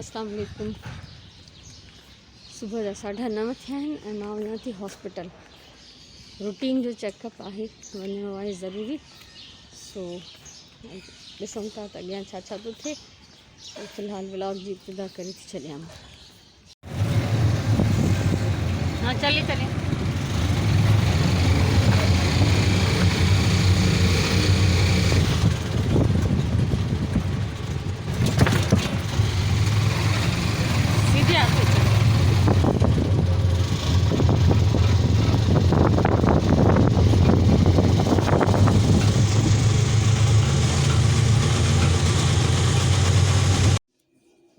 اسلام عليڪم. صبح جا 9:30 ٿيا آهن ۽ مان وڃان ٿي هاسپيٽل. روٽين جو چيڪ اپ آهي، وڃڻو آهي ضروري. سو ڏسون ٿا ته اڳيان ڇا ڇا ٿو ٿئي. في الحال ولاگ جي ابتدا ڪري ٿي ڇڏيان. ها چلي چلي. सीधे आते चलो।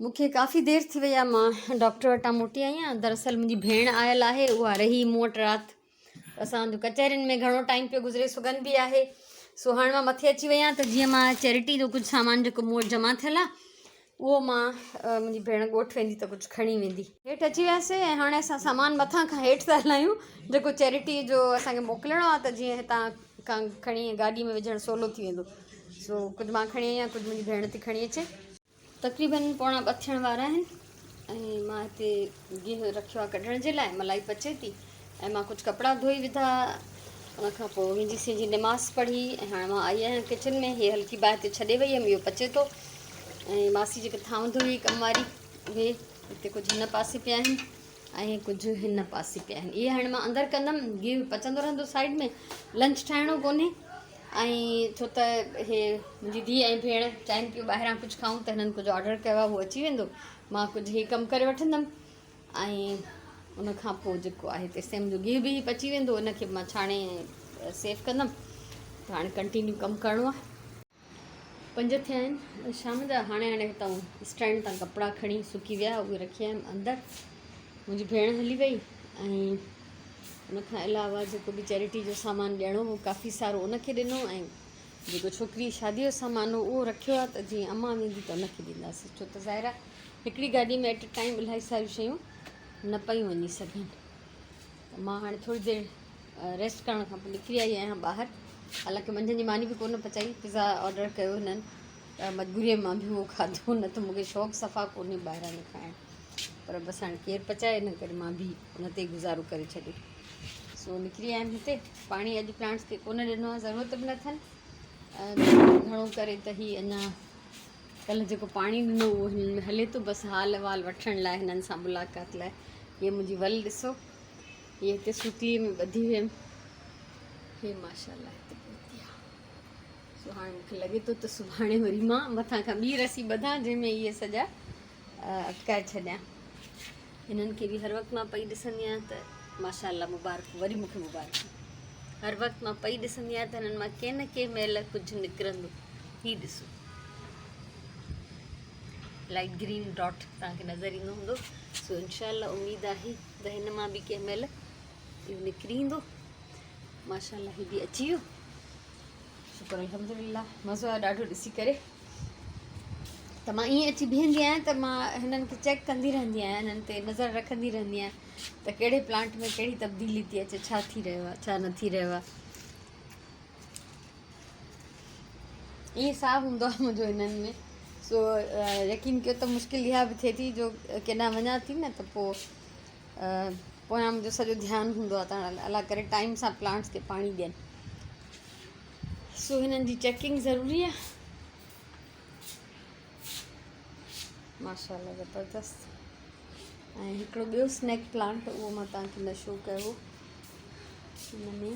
مون کي ڪافي دير ٿي وئي آهي مان ڊاڪٽر وٽان موٽي آئي آهيان دراصل منهنجي ڀيڻ آيل آهي اها رهي مون وٽ رات اسانجو ڪچهرين ۾ گهڻو ٽائيم پيو گذري سگن به آهي سو هاڻي مان مٿي اچي وئي آهيان ته جيئن مان چيرٽي جو ڪجهه سامان جيڪو مون وٽ جمع ٿيل آهي اهو مان منهنجي ڀيڻ ڳوٺ ويندي ته ڪجهه کڻي ويندي. هيٺ اچي وياسي ۽ هاڻي اسان سامان مٿان کان هيٺ ٿا هلايون جيڪو چيرٽي جو اسانکي موڪلڻو آهي ته جيئن هتان کان کڻي گاڏي ۾ وجهڻ سولو ٿي ويندو سو ڪجهه مان کڻي آئي آهيان ڪجهه منهنجي ڀيڻ ٿي کڻي اچي. تقريبن 1:45 ٿيڻ وارا آهن ۽ مان هتي گيهه رکيو آهي ڪڍڻ جي لاء ملائي پچي ٿي ۽ مان ڪجهه ڪپڙا ڌوئي وڌا ان کان پوء وينجي سينجي نماز پڙهي ۽ هاڻي مان آئي آهيان ڪچن ۾ هي هلڪي باهه تي ڇڏي وئي هيم اهو پچي ٿو ۽ ماسي جيڪي ٿانو ڌوئي ڪم واري اهي هتي ڪجهه هن پاسي پيا آهن ۽ ڪجهه هن پاسي پيا آهن اهي هاڻي مان اندر ڪندم گيهه پچندو رهندو سائيڊ ۾ لنچ ٺاهڻو ڪونهي ۽ ڇو ته هي منهنجي ڌيء ۽ ڀيڻ چاهين پيون ٻاهران ڪجهه کائون ته هنن ڪجهه آرڊر ڪيو آهي اهو اچي ويندو مان ڪجهه هي ڪم ڪري وٺندم ۽ ان کان پوء جيڪو آهي تيستائين منهنجو گيهه به پچي ويندو ان کي به مان ڇاڻي ۽ سيف ڪندم ته هاڻي ڪنٽينيو ڪم ڪرڻو آهي. 5 ٿيا آهن شام جا هاڻي هاڻي هتان اسٽينڊ تان ڪپڙا کڻي سڪي ويا اهي رکي آيم اندر منهنجي ڀيڻ هلي وئي ۽ ان کان علاوه جيڪو به چيرٽي جو سامان ڏيڻو هو ڪافي سارو ان کي ڏنو ۽ جيڪو ڇوڪري جي شادي جو سامان هو اهو رکيو آهي ته جيئن امان ويندي ته ان کي ڏينداسين ڇو ته ظاهر آهي هڪڙي گاڏي ۾ ايٽ اي ٽائيم الاهي ساريون شيون نه پيون وڃي سگهن ته مان هاڻي ٿوري دير ريسٽ ڪرڻ کان پوء نڪري آئي آهيان ٻاهر حالانڪه منجهند جي ماني به ڪونه پچائي پزا آرڊر ڪيو هنن ته مجبوريء مان به اهو کاڌو نه ته مونکي شوق صفا ڪونهي ٻاهران جو کائڻ پر بس هاڻي ڪير پچائي ان ڪري مان به ان تي ئي گذارو ڪري ڇڏيو. سو نڪري آيم هتي پاڻي اڄ پلانٽس کي ڪونه ڏنو آهي ضرورت به نه اٿن گهڻو ڪري ته هي اڃا ڪلهه جيڪو پاڻي ڏنو اهو هنن ۾ هلي ٿو بس حال احوال وٺڻ لاء هنن سان ملاقات لاء هيء منهنجي ول ڏسو هيء هتي سوتلي ۾ ٻڌي هيم هي ماشاء الله هتي پهتي آهي سو هاڻي مونکي لڳي ٿو ته سڀاڻي وري مان مٿان کان ٻي رسي ٻڌان جنهن ۾ اهي سڄا اٽڪائي ڇڏيان. هنن کي به هر وقت مان پئي ڏسندي آهيان ته ماشاء الله مبارڪ وري مون کي مبارڪ هر وقت مان پئي ڏسندي آهيان ته هنن مان ڪنهن نه ڪنهن مهل ڪجهه نڪرندو. هي ڏسو لائٽ گرين ڊاٽ توهان کي نظر ايندو هوندو. سو انشاء الله اميد آهي ته هن مان به ڪنهن مهل اهو نڪري ايندو. ماشاء الله هي به اچي ويو. شڪر الحمدلله مزو آيو ڏاڍو ڏسي ڪري. ته مان ائين اچي بيهندي آهيان ته مان هنن کي چيڪ ڪندي رهندي آهيان هنن تي نظر رکندي رهندي آهيان ته ڪهڙي پلانٽ ۾ ڪهڙي تبديلي ٿي اچي ڇا ٿي رهيو آهي ڇا نه ٿي رهيو آهي ائين ساهه هوندو آهي منهنجو هنن ۾ سو يقين ڪيو ته مشڪل اها به ٿئي ٿي جو ڪيڏانهن وڃان ٿي نه ته پوء پويان منهنجو سڄو ڌيان هوندو آهي ته الله ڪري ٽائيم سان پلانٽس کي پاڻي ڏين سو هنن جي چيڪنگ ضروري آهي. ماشاءالله زبردست ۽ هڪڙو ٻيو سنيڪ پلانٽ اهو مان توهان کي نه شو ڪيو هو هن ۾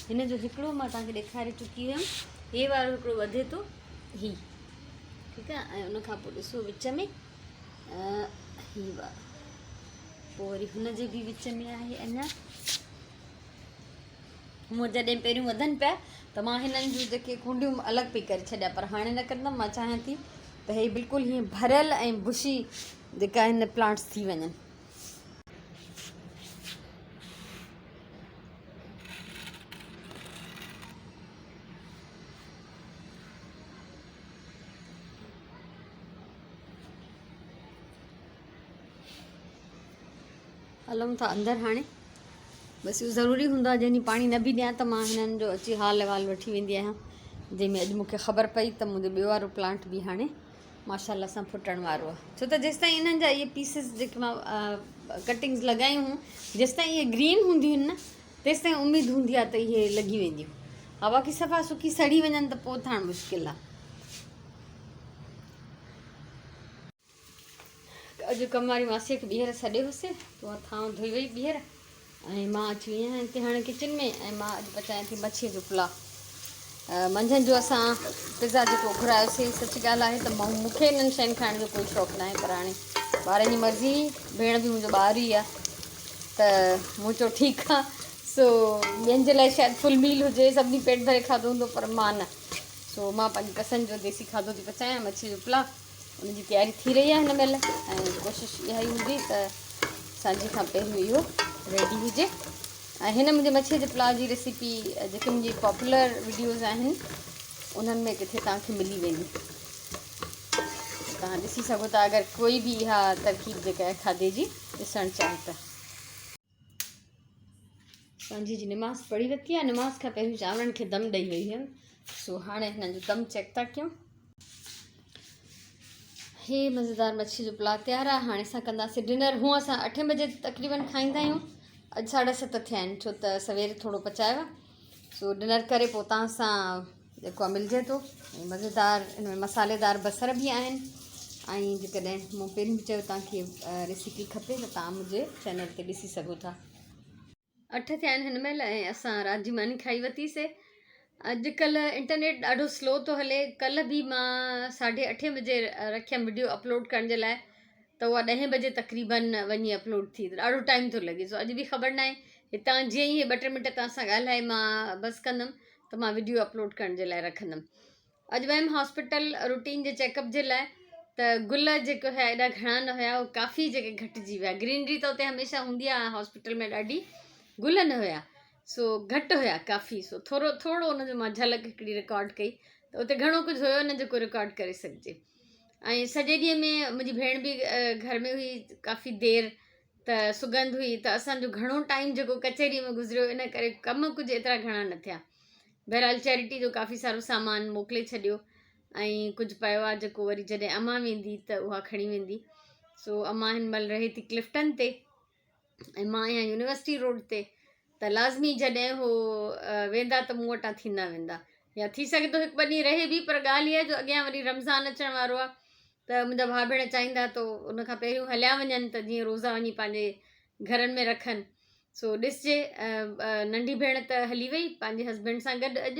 هن جو هڪڙو مان توهان کي ڏيکاري چڪي هيم هي وارو هڪڙو وڌي ٿو هي ٺيڪ آهي ۽ ان کان پوء ڏسو وچ ۾ هي وارو پوء وري هن جي به وچ ۾ آهي اڃا مون جڏهن پهريون وڌن پيا ته مان هنن جون جيڪي ڪونڊيون الڳ پئي ڪري ڇڏيا پر هاڻي نه ڪندم مان چاهيان ٿي ته هي بلڪل هيئن ڀريل ۽ بشي جيڪا آهن پلانٽس ٿي وڃن. هلون ٿا اندر هاڻي بس اهو ضروري هوندو آهي جنهن ڏينهن پاڻي نه به ڏيان ته مان هنن جو اچي حال احوال وٺي ويندي آهيان جنهن ۾ اڄ مونکي خبر پئي ته منهنجو ٻيو وارو پلانٽ به هاڻي ماشاءالله سان ڦٽڻ وارو آهي ڇو ته جيستائين انهن جا اهي پيسز جيڪي مان ڪٽنگز لڳايون هيون جيستائين اهي گرين هونديون آهن نه تيستائين اميد هوندي آهي ته اهي لڳي وينديون ها باقي صفا سڪي سڙي وڃن ته پوء ته هاڻ مشڪل آهي. اڄ ڪم واري ماسيء کي ٻيهر سڏيو هوسي ته اها ٿانو ڌوئي وئي ٻيهر ۽ مان اچي وئي آهيان هتي هاڻي ڪچن ۾ ۽ مان اڄ پچايان ٿي مڇيء جو پلاء. منجهند جو اسان پزا جيڪو گهرايوسي سچي ڳالهه آهي ته مون کي انهن شين کائڻ جو ڪوئي شوق ناهي پر هاڻي ٻارن جي مرضي هئي، ڀيڻ به منهنجو ٻار ئي آهي ته مون چيو ٺيڪ آهي. سو ٻين جي لاء شايد فل ميل هجي سڀني پيٽ ڀري کاڌو هوندو پر مان نه. سو مان پنهنجي پسند جو ديسي کاڌو ٿي پچايان مڇيء جو پلاء. ان جي تياري ٿي رهي آهي هن مهل ۽ ڪوشش اها ئي هوندي ته سانجهي کان پهريون اهو ريڊي هجي ۽ هن منهنجي مڇي جي پلاء جي ريسيپي جيڪي منهنجي پاپولر وڊيوز آهن انهن ۾ ڪٿي توهان کي ملي ويندي توهان ڏسي سگهو ٿا اگر ڪوئي به اها ترڪيب جيڪا آهي کاڌي جي ڏسڻ چاهي ته. سانجهي جي نماز پڙهي ورتي آهي نماز کان پهريون چانورن کي دم ڏئي وئي هيم سو هاڻي هنن جو دم چيڪ ٿا ڪيون. هي مزيدار مڇي جو پلاء تيار آهي هاڻي اسان ڪنداسين ڊنر. هونء اسان اٺين بجي تقريبن کائيندا آهيون اڄ ساڍا ست ٿيا آهن ڇو ته سوير ٿورو پچايو آهي سو ڊنر ڪري پوء توهان سان جيڪو آهي ملجي ٿو ۽ مزيدار ان ۾ مصالحيدار بصر به آهن ۽ جيڪڏهن مون پهريون به چيو توهان کي ريسيپي کپي ته توهان منهنجي چينل تي ڏسي سگهو ٿا. اٺ ٿيا آهن هن مهل ۽ اسان رات جي ماني کائي ورتي سي. اڄڪلهه انٽرنيٽ ڏاڍو سلو ٿو هلي ڪلهه به مان ساڍي اٺين بجي رکيم وڊيو اپلوڊ ڪرڻ جي لاء ته اها ڏهين بجي تقريبن وڃي اپلوڊ ٿي ته ڏاڍو ٽائيم ٿو لڳي سو اڄ به خبر ناهي هتان جيئن ئي هي ٻه ٽي منٽ توهان سان ڳالهائي مان بس ڪندم ته مان وڊيو اپلوڊ ڪرڻ جي لاء رکندم. اڄ ويم هاسپيٽل روٽين جي چيڪ اپ جي لاء ته گل جيڪي هيا ايڏا گهڻا نه هيا اهي ڪافي جيڪي گهٽجي ويا گرينري ته اتي هميشه هوندي آهي هاسپيٽل ۾ ڏاڍي گل نه هيا سو گهٽ هيا ڪافي سو ٿورو ٿورو ان جو مان جهلڪ هڪڙي رڪارڊ ڪئي ته اتي گهڻو ڪجهه هيو نه جيڪو رڪارڊ ڪري سگهجي ۽ سڄي ڏينهن ۾ منهنجي ڀيڻ به گهر ۾ هئي ڪافي دير ته سڳنڌ هئي ته اسان جو گهڻو ٽائيم جيڪو ڪچهري ۾ گذريو ان ڪري ڪم ڪجهه ايترا گهڻا نه ٿيا بهرحال چيرٽي جو ڪافي سارو سامان موڪلي ڇڏيو ۽ ڪجهه پيو آهي جيڪو وري جڏهن امان ويندي ته اها کڻي ويندي. سو امان هن مهل رهي ٿي ڪلفٽن تي ۽ مان آهيان يونيورسٽي روڊ تي ته لازمي جڏهن هو ويندا ته مون وٽان ٿيندا ويندا يا ٿي سگهي ٿو هڪ ٻه ڏينهن رهي به پر ڳالهه اها جو اڳيان وري رمضان اچڻ وارو آهي ته منهنجا ڀاء ڀيڻ چاهيندا ته ان کان پهريون هليا وڃن ته جيئن روزا وڃي پنهنجي گهرن ۾ رکن. سو ڏسجي ننڍي ڀيڻ ته هلي وئي پنهنجي هسبينڊ سان گڏ اڄ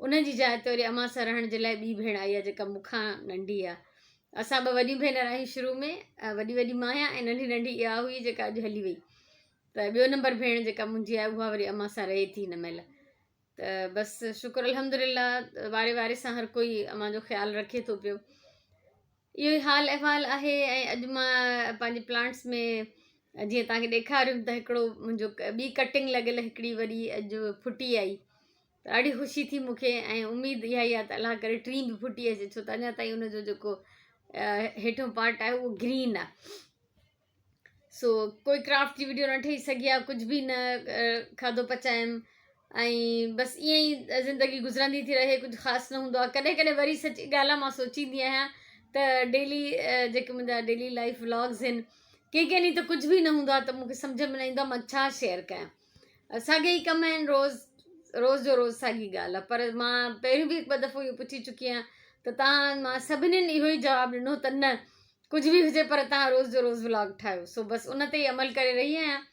ان جي جاء تي وري امان سان رهڻ جي لاء ٻي ڀيڻ آئي آهي جيڪا مون کان ننڍي آهي. اسان ٻه وڏيون ڀينر آهيون شروع ۾ وڏي وڏي مان آهيان ۽ ننڍي ننڍي اها هئي جيڪا اڄ هلي وئي ته ٻيو نمبر ڀيڻ جيڪا منهنجي آهي اها وري امان سان رهي ٿي هن مهل ته بس شڪر الحمدلله واري واري سان هر ڪوئي امان جو خيال رکي ٿو پيو. اهو ئي حال احوال آهي ۽ اڄ مان پنهنجي پلانٽس ۾ جيئن توهان کي ڏيکاريم ته هڪڙو منهنجو ٻي ڪٽنگ لڳل هڪڙي وري اڄ ڦٽي آئي ته ڏاڍي خوشي ٿي مون کي ۽ اميد اها ئي آهي ته الله ڪري ٽين به ڦٽي اچي ڇو ته اڃا تائين ان جو جيڪو هيٺون پارٽ آهي اهو گرين آهي سو ڪوئي ڪرافٽ جي وڊيو نه ٺهي سگهي آ ڪجهه به نه کاڌو پچايم ۽ بس ائين ئي زندگي گذرندي ٿي رهي ڪجهه خاص نه هوندو آ ڪڏهن ڪڏهن وري سچي ڳالهه آ مان سوچيندي آهيان ته ڊيلي جيڪي منهنجا ڊيلي لائف ولاگز آهن ڪنهن ڪنهن ڏينهن ته ڪجهه به نه هوندو آ ته مونکي سمجهه ۾ نه ايندو آ مان ڇا شيئر ڪيان ساڳيا ئي ڪم آهن روز روز جو روز ساڳي ڳالهه آ پر مان پهريون به هڪ ٻه دفعو اهو پڇي چڪي آهيان ته تان مان سڀنين اهو ئي جواب ڏنو ته نه ڪجهه به هجي پر توهان روز جو روز ولاگ ٺاهيو سو بس ان تي ئي عمل ڪري رهي آهيان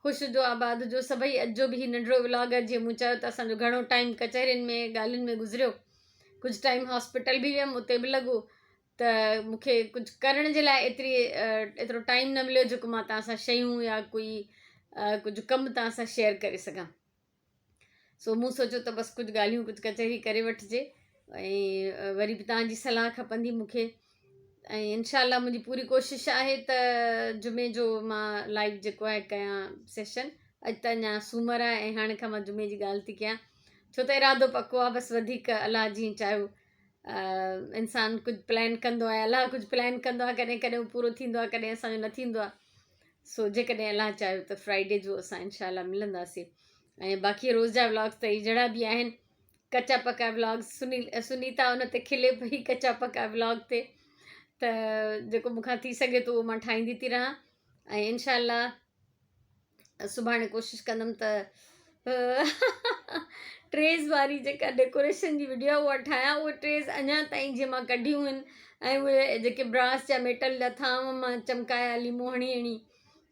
خوش هجو آباد هجو سڀئي اڄ جو به هي ننڍڙو ولاگ آهي جيئن مون چيو ته اسان جو گهڻو ٽائيم ڪچهرين ۾ ڳالهين ۾ گذريو ڪجهه ٽائيم هاسپيٽل به ويم اتي به لڳو ته مون کي ڪجهه ڪرڻ جي لاء ايتري ايترو ٽائيم نه مليو جيڪو مان توهان سان شيون يا ڪوئي ڪجهه ڪم توهان سان شيئر ڪري سگهان سو مون سوچيو ته بس ڪجهه ڳالهيون ڪجهه ڪچهري ڪري وٺجي ۽ وري به توهان جي صلاح کپندي مون کي ۽ انشاء الله منهنجي پوري ڪوشش آهي ته جمعي جو مان لائيو جيڪو آهي ڪيان سيشن اڄ ته اڃا سومر آهي ۽ هاڻي کان مان جمعي جي ڳالهه ٿي ڪيان ڇو ته ارادو پڪو آهي بس وڌيڪ الله جيئن چاهيو انسان ڪجهه پلان ڪندو آهي الله ڪجهه پلان ڪندو آهي ڪڏهن ڪڏهن پورو ٿيندو آهي ڪڏهن اسانجو نه ٿيندو آهي سو جيڪڏهن الله چاهيو ته فرائيڊي جو اسان انشاء الله ملنداسين ۽ باقي روز جا ولاگس ته هي جهڙا به آهن ڪچا پڪا ولاگس سنيتا ان تي کلي پئي ڪچا پڪا ولاگ تي ته جيڪو مون کان ٿي سگهي ٿو اهو مان ٺاهيندي ٿي رهان ۽ انشاء الله سڀاڻي ڪوشش ڪندم ته ٽريز واري جيڪا ڊيڪوريشن جي وڊيو اها ٺاهيان اهي ٽريز اڃا تائين جي مان ڪڍيون آهن ۽ اهي جيڪي براس جا ميٽل جا ٿانو مان چمڪايا ليمو هڻي هڻي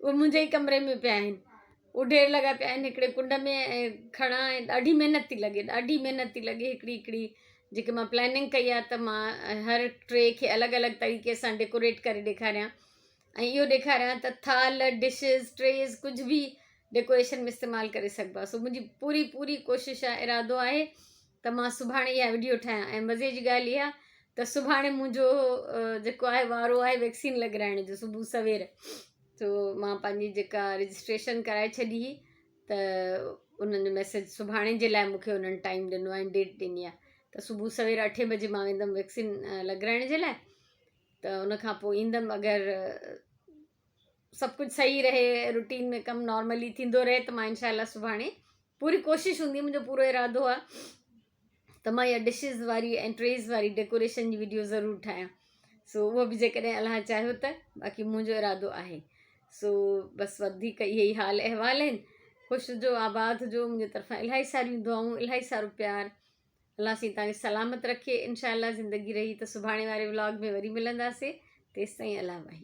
اهي منهنجي ئي ڪمري ۾ پيا آهن اهي ڍير لڳا پيا آهن هڪڙي ڪنڊ ۾ ۽ کڻان ۽ ڏاڍي محنت ٿي لڳي ڏاڍي محنت ٿي لڳي هڪڙي هڪڙي جيڪي مان پلاننگ ڪئي آهي ته مان هر ٽري کي الڳ الڳ طريقي سان ڊيڪوريٽ ڪري ڏيکاريان ۽ اهو ڏيکاريان ته ٿالهه، ڊشز، ٽريز ڪجهه به ڊيڪوريشن ۾ استعمال ڪري سگهبو آهي سو منهنجي پوري پوري ڪوشش آهي ارادو آهي ته مان سڀاڻي اها وڊيو ٺاهيان ۽ مزي جي ڳالهه اها ته سڀاڻي منهنجو جيڪو آهي وارو آهي ويڪسين لڳرائڻ جو صبح سوير سو مان پنهنجي جيڪا رجسٽريشن ڪرائي ڇڏي هئي ته انهن جو ميسج سڀاڻي جي لاء مونکي انهن ٽائيم ڏنو آهي ڊيٽ ڏني آهي ته صبح سوير اٺين بجي مان ويندم ويڪسين لڳرائڻ جي لاء ته ان کان پوء ايندم اگر سڀ ڪجهه صحيح رهي روٽين ۾ ڪم نارملي ٿيندو رهي ته مان انشاء الله سڀاڻي پوري ڪوشش هوندي منهنجو پورو ارادو آهي ته مان اها ڊشز واري ۽ ٽريز واري ڊيڪوريشن جي وڊيو ضرور ٺاهيان سو اهو به جيڪڏهن الله چاهيو ته باقي منهنجو ارادو آهي سو بس وڌيڪ اهي ئي حال احوال آهن خوش هجو آباد هجو منهنجي طرفان الاهي ساريون دعائون الاهي سارو پيار الله سائين توهان کي سلامت رکي انشاء الله زندگي رهي ته سڀاڻي واري ولاگ ۾ وري ملنداسي تيستائين الله واهي.